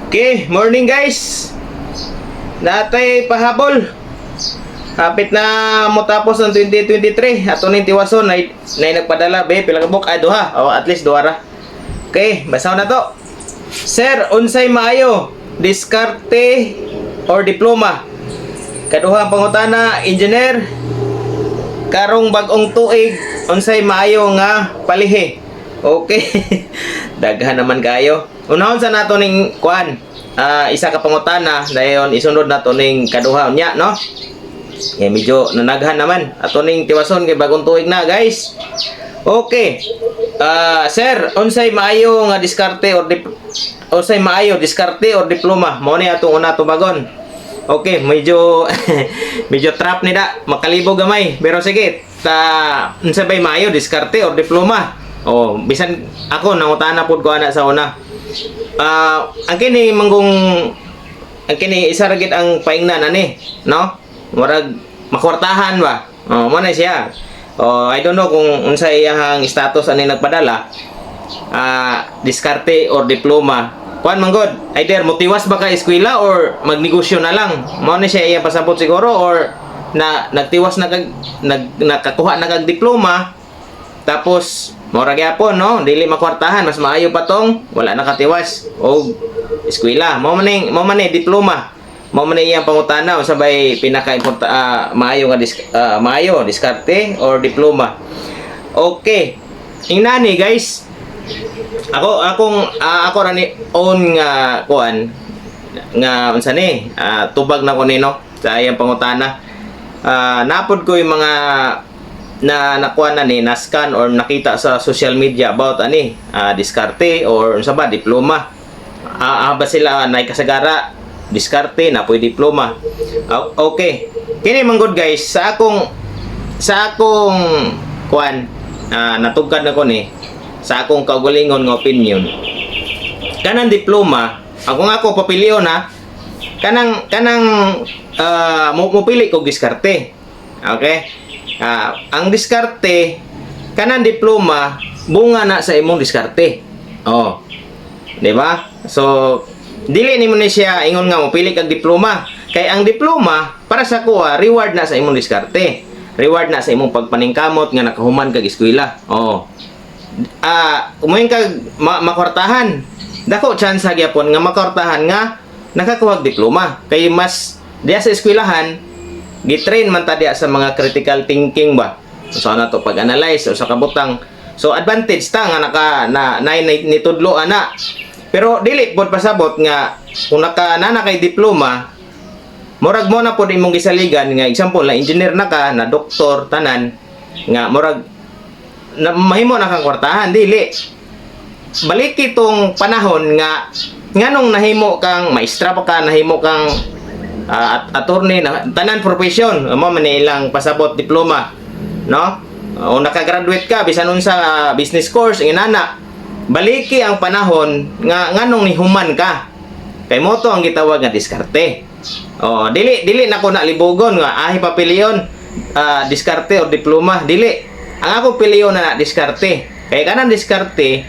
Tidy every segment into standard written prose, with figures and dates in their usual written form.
Okay, morning, guys. Naa tay pahabol. Hapit na mo tapos ang 2023. Ato ning tiwason na nagpadala be pila ka buok ay duha. Oh, at least duha ra. Okay, basaw na to. "Sir, unsay maayo? Diskarte or diploma? Kaduha ang pangutana, engineer. Karong bag-ong tuig, unsay maayo nga palihi?" Okay. Daghan naman kayo. Unahon sa nato ning kuan. Isa ka pangutana, dayon isunod nato ning kaduha unya, no? Eh, medyo nanaghan naman. Ato ning tiwason kay bagong tuig na, guys. Okay. "Sir, unsay maayo nga diskarte or unsay maayo, diskarte or diploma?" Mao ni atong una tubagon. Okay, medyo medyo trap ni da, makalibog gamay. Pero sige, ta unsa bay maayo, diskarte or diploma? Oh, bisan ako nangutana pud ko ana sa una. Ang kini manggong ang kini isa ra gid ang paingnan ani, no? Murag makwartahan ba? Oh, mo na siya. Oh, I don't know kung unsay iyahang status ani nagpadala. Diskarte or diploma. Kuan man god, either motiwas ba ka eskwela or magnegosyo na lang. Mao na siya iyang pasabot siguro or na nagtiwas na kag nakakuha na kag diploma, tapos mora gyapon, no, dili makwartahan, mas maayo pa tong wala nakatiwas og eskwela. Mao man ni diploma. Mao man ni iyang pangutana, unsa bay pinaka maayo nga maayo, diskarte or diploma. Okay. Ingnani, guys, ako ra ni own nga kuan nga unsa ni tubag na ko nino sa iyang pangutana. Napod ko yung mga na nakuha na ni na scan or nakita sa social media about ani diskarte or unsa ba, diploma. Ba sila nay kasagara diskarte na po'y diploma. Okay, kini man gud, guys, sa akong kuan, natugkad na ko ni sa akong kaugalingon nga opinion, kanang diploma, ako nga ako papilion ha, kanang kanang mo mopili kog diskarte. Okay. Ang diskarte, kanang diploma bunga na sa imong diskarte. Oh, di ba? So dili nimo ni siya ingon nga mopili kag diploma kay ang diploma para sa kuha reward na sa imong diskarte, reward na sa imong pagpaningkamot nga nakahuman kag eskwela. Oh, umuhin kag makwartahan, dako chance gyapon nga makwartahan nga nakakuha og diploma kay mas diya sa eskwelahan gitrain man ta diya sa mga critical thinking ba, so ana to pag-analyze o sa kabutang. So advantage ta nga naka na, na, na nitudlo ana, pero dili pod pasabot nga kung naka nana kay diploma, murag mo na pod imong gisaligan nga example na engineer na ka na, doktor, tanan nga murag na, mahimo na kang kwartahan. Dili, balik itong panahon nga nganong nahimo kang maestra pa ka, nahimo kang attorney na, tanan profession mo man ni ilang pasabot diploma, no? O nakagraduate ka bisan unsa business course, inana. Baliki ang panahon nga nganong nihuman ka kay mo to ang gitawag nga diskarte. Oh, dili dili na ko na libugon nga ahi papilion diskarte or diploma. Dili, ang ako piliyon na diskarte kay kanang diskarte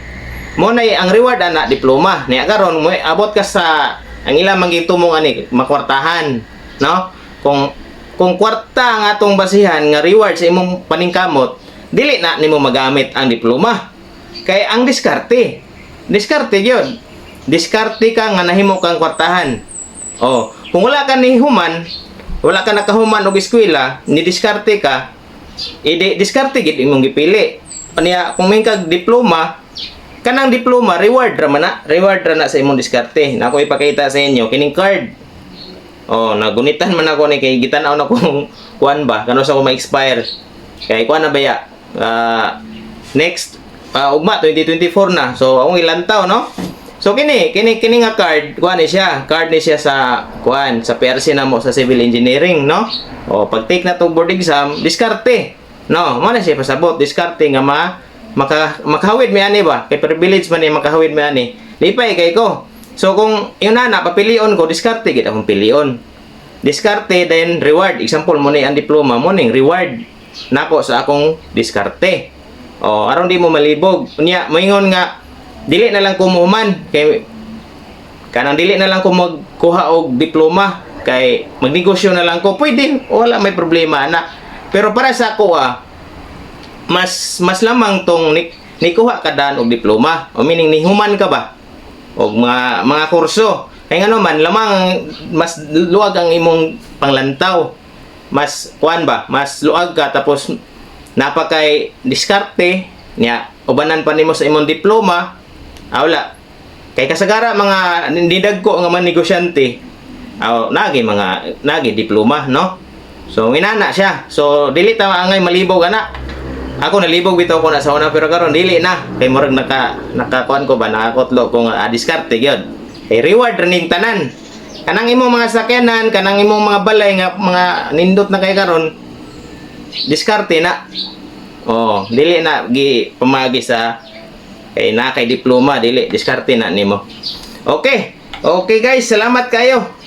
mo na ang reward ana diploma niya. Karon mo abot ka sa ang ilang magitumong ani makwartahan, no? Kung kwarta ang atong basihan nga reward sa imong paningkamot, dili na nimo magamit ang diploma kay ang diskarte, diskarte gyud, diskarte ka nga nahimo kang kwartahan. Oh, kung wala ka ni human, wala ka nakahuman og eskwela, ni diskarte ka, idi diskarte gid imong gipili. Niya kung may kag diploma, kanang diploma reward ra man na, reward ra na sa imong diskarte. Na ako ipakita sa inyo kining card. Oh, nagunitan man ako ni kay gitan-aw na kung kuan ba kano sa ko ma-expire. Kay kuan na baya? Next ugma 2024 na. So akong ilantaw, no? So kini kini kini nga card, kuan ni siya, card ni siya sa kuan sa PRC na mo sa civil engineering, no? O pag take na to board exam, diskarte. No, mo na siya pasabot, diskarte nga ma maka makahawid mi ani ba? Kay privilege man ni makahawid mi ani. Lipay kay ko. So kung yun na papilion ko, diskarte gid akong pilion. Diskarte then reward. Example mo ni ang diploma mo ning reward nako sa akong diskarte. O aron di mo malibog. Unya moingon nga dili na lang ko muhuman kay Kanang dili na lang ko magkuha og diploma kay magnegosyo na lang ko, pwede, wala may problema na. Pero para sa ako mas mas lamang tong nikuha ka daan og diploma o meaning nihuman ka ba og mga kurso, kay ngano man lamang mas luag ang imong panglantaw, mas kuan ba, mas luag ka, tapos napakay diskarte niya, ubanan pa nimo sa imong diploma. Wala kay kasagara mga nidagko nga mga negosyante, aw nagi mga nagi diploma, no? So inana siya. So dili ta angay malibog ana. Ako nalibog bitaw ko na sa una, pero karon dili na kay murag naka nakakuan ko ba, nakakotlo ko nga diskarte gyud kay reward ra ning tanan, kanang imong mga sakyanan, kanang imong mga balay nga mga nindot na kay karon, diskarte na. Oh, dili na gi pamagi sa kay na kay diploma, dili, diskarte na nimo. Okay. Okay guys, salamat kayo.